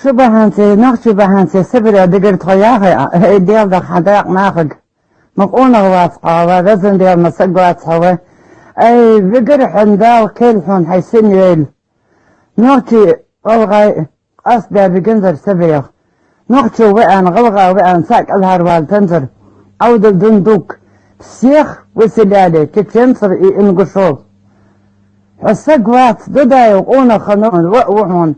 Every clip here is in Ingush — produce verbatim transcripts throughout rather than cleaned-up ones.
Цу бахьанца, нохчий бахьанца Сибре дигар тхо яхе, ай, Даьла даха хьа дакъа нахага. Ма къонах вац хьо, ва везан Даьла, ма саг вац хьо, ва. Ай, вигар хьона Дала кхел хьона хьай син вел. Нохчий, гӀалгӀай къаста бегинзар Сибрех. Нохчо ваьнна, гӀалгӀа ваьнна, цхьа кӀалхарвала танзар. Ӏовдал дундук. Всех выселяли, чеченцев и ингушов. Хьо саг вац, Дудаев къонах хиннав, ва а ва хьона.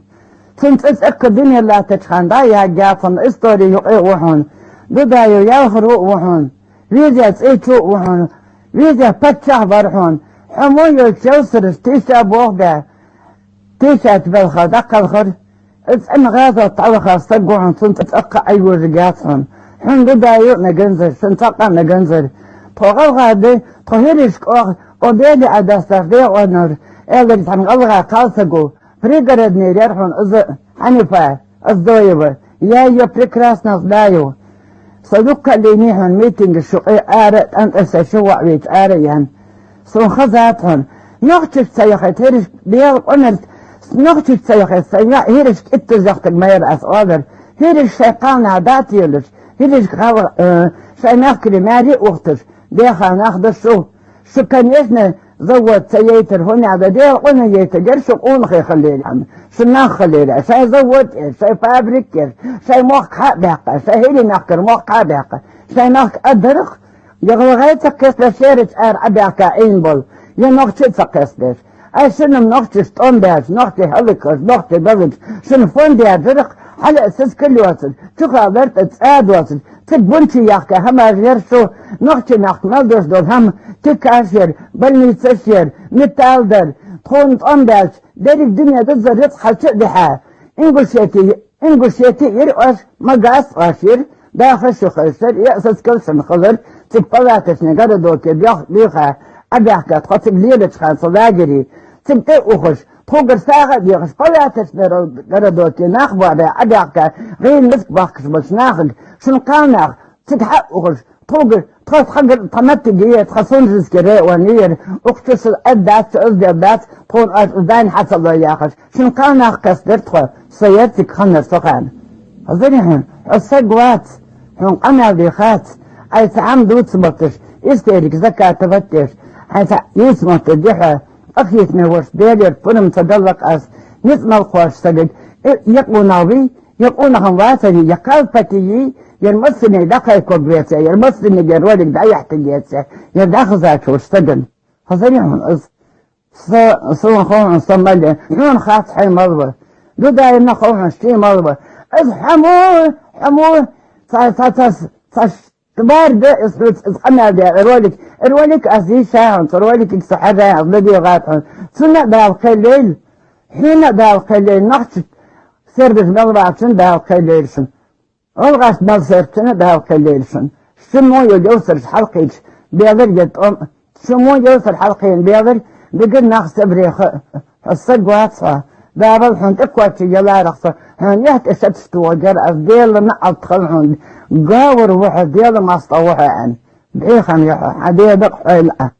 Цун цӀи цӀаккха дуне латтача хана дӀа а яггьяц хьона, истори юкъе а ва хьона. Дудаев ялхаро а ва хьона. Веза цӀечо а ва хьона. Веза паччахь вар хьона. Хьо мо йолча Ялсараш тийша болх баь, тийшача балха дӀакхелхар. Из цӀена гӀазот тӀавахар саг ва хьона, цун цӀаккха Ӏайожаргьяц хьона. Хьона Дудаев а меганзар, шун цӀаккха а меганзар. Тхо гӀалгӀа да, тхо хӀирашка оаха, о бели а дасташ декъонар, аьлар цхьан гӀалгӀай кхалсаго, Пригородный яр хьона из, Хьанифа Оздоева, я её прекрасно знаю. Со дукха а лийннай хьона митингаш юкъе ара, тӀантӀа сай ши воӀ вайча ара а яьнна. Сона хазад хьона. Нохчашка ца яхе, хӀирашка Даьла къамаьл, нохчашка ца яхе, са йоӀ хӀирашка иттаза яхийтаргьяр аз, оалар. ХӀирашка шоай кхалнах дӀатӀаелаш, хӀирашка гӀал-, э, шоай мехкарий маьре ухийташ, дехар нах да шу. Шу, конечно, завод ца яйтар, хӀана аьлча Даьла къамаьл яйтаргьяр шу къонахий хилар, шун нах хилар, шоай завод яр, шоай фабрика яр, шоай мохк хьа а баьккха, шоай хӀирий мехкара мохк хьа а баьккха, шоай мехка а дарах, е гӀалгӀай ца кхестабеш шерача ара Ӏобаьхка Ӏийна бола, е нохчий ца кхестабеш. Ай шуна-м нохчаша тӀом беш, нохчий хӀалакхаш, нохчий безаш, шун фонд яьржарах, хьала а сискал йоацаш, чухалар тӀа цӀа доацаш, цига бунчий яхка хӀамаш яр шу, нохчий мехка мел дош дола хӀама, тикаш яр, больницаш яр, металл дар, тхона тӀом баьлча, деррига дуне дазар рицкъ хьалча а дихьа. Ингушети, Ингушети йир оаш, Магас оаш йир, даха шу хезар, е сискал шун хилар, цига палаточный городоке бех-, бийха, Ӏобаьхка тхо цига лелача хана цу лагере, цига тӀа а ухаш, тхогара сагӀа а дехаш, палаточный ро-, городоке нах боабаь Ӏобаьхка, гӀийла миска бахкаш болча нахага, шун кхалнах, цига хьа а ухаш, тхогара, тхо, тхогара, тха моттиг я ер, тха Сунженски район я ер, укх чу шо Ӏаддац, шо из дергдац, тхона оаш из дайна хьа ца лой яхаш, шун кхалнах кхестадир тхо, со яр цига хиннар цу хана. Хазарий хьона, хьо саг вац, хьона къамаьл де хац, Ӏайха цхьа хӀама дувца мотташ, истерика закатывать деш, Ӏайха цхьа ювца мотташ ди хьо, къахетаме волча Даьлагара пурам ца далла-кх аз, низ мел кхоачаш сагага, э, е къонах вий, е къонах-м вацар, е кхалпати йий, ер массане дӀакхайкаргвеций, ер массанега ролик дӀаяхьийтаргьеций, ер дӀахазача волча сагана. Хазарий хьона из? Со, сона хов хьона са мел я, хьона хац хьай мел ва. Дудаевна хов хьона ший мел ва. Из хьо мо, хьо мо, цхьа, цхьа, цхьа, цхьа ш-, тӀабар да из хьоца, из къамаьл даь ролик. Ролик аз дийша хьона, цу роликага со хьажа хьона, аз ладийгӀад хьона. Цунна а Дала кхел лойла, хьона а Дала кхел лойла, нохчий сердаш мел ваьчунна Дала кхел лойла шун. ГӀалгӀашта мел серчунна Дала кхел лойла шун. Шун мо йола Ялсараш хьалкхийча, белар ер тӀом, шун мо Ялсара хьалкхийна белар, дигар нах Сибрех, хьо саг вац хьо. Дала хьона тӀакхоачаш яларах со, хьона яхь тӀа шаташ тохаргьяр аз, Даьла наӀалт хилда хьона. Говр ва хьо, Даьла моастагӀа ва хьо, аьнна. Бехам я хьо, хьа Даьла дакъа хьойла Ӏа.